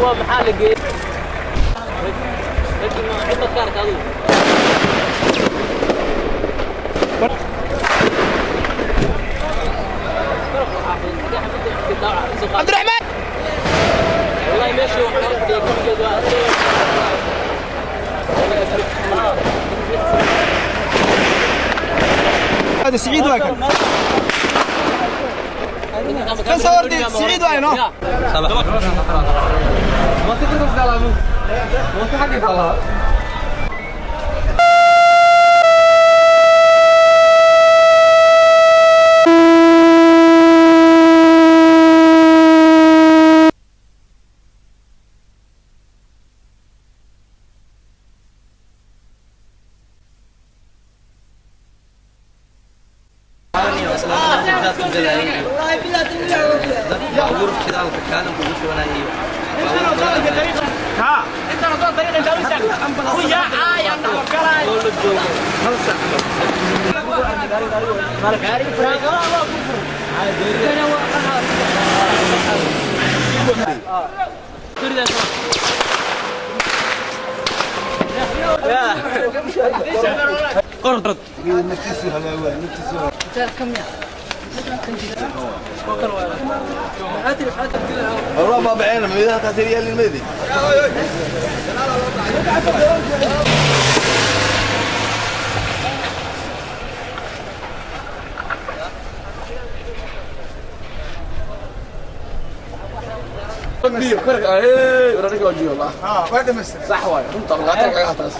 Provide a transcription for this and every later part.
Kuwa maxaa la geeyey? Cidda kaarka adigu. عبد الرحمن والله ماشي هذا سعيد واكل كان صور سعيد واينو ما تقدر تسلم ما تحكي خلاص. والله ما بعينه من ذا كثير المدي. صح واي انت غلطت على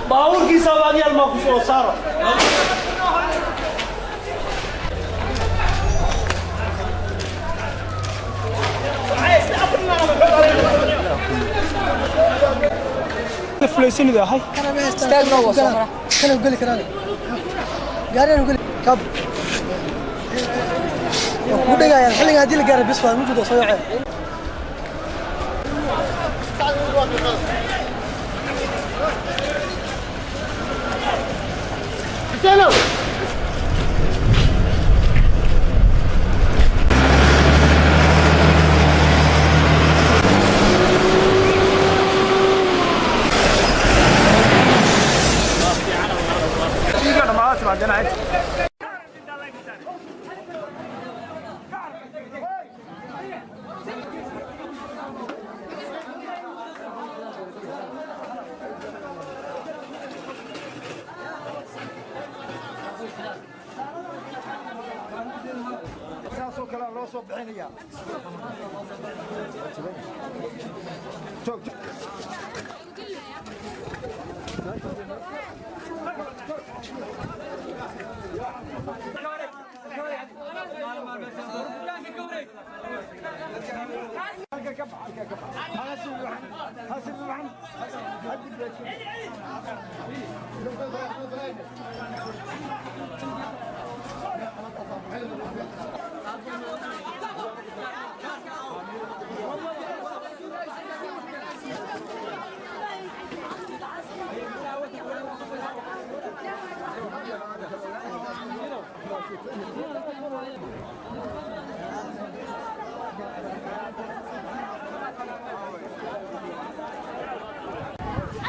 baabuurkiisa baadyaal maa ku soo saaro. xilliga haddii la gaaro bis waa mujudo soo yaceen.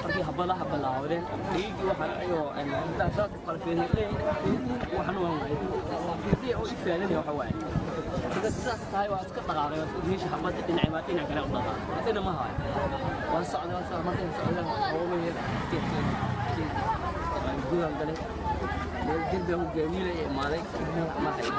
Markii habadaha bilaawdeen dhiiggii waxaan ayoo intaas kala fiiriyay waxaan waan waayay oo ifaadanaya waxa waaye marka sidaas tahay waa iska dhaqaaqay waa meesha habada dhinac baa dhinac kale u dhaqaaqay hadana ma hayo waan socday waan socday markaan socday oo gudan galay meel derbi aan gawiilay imaaday ma hayo.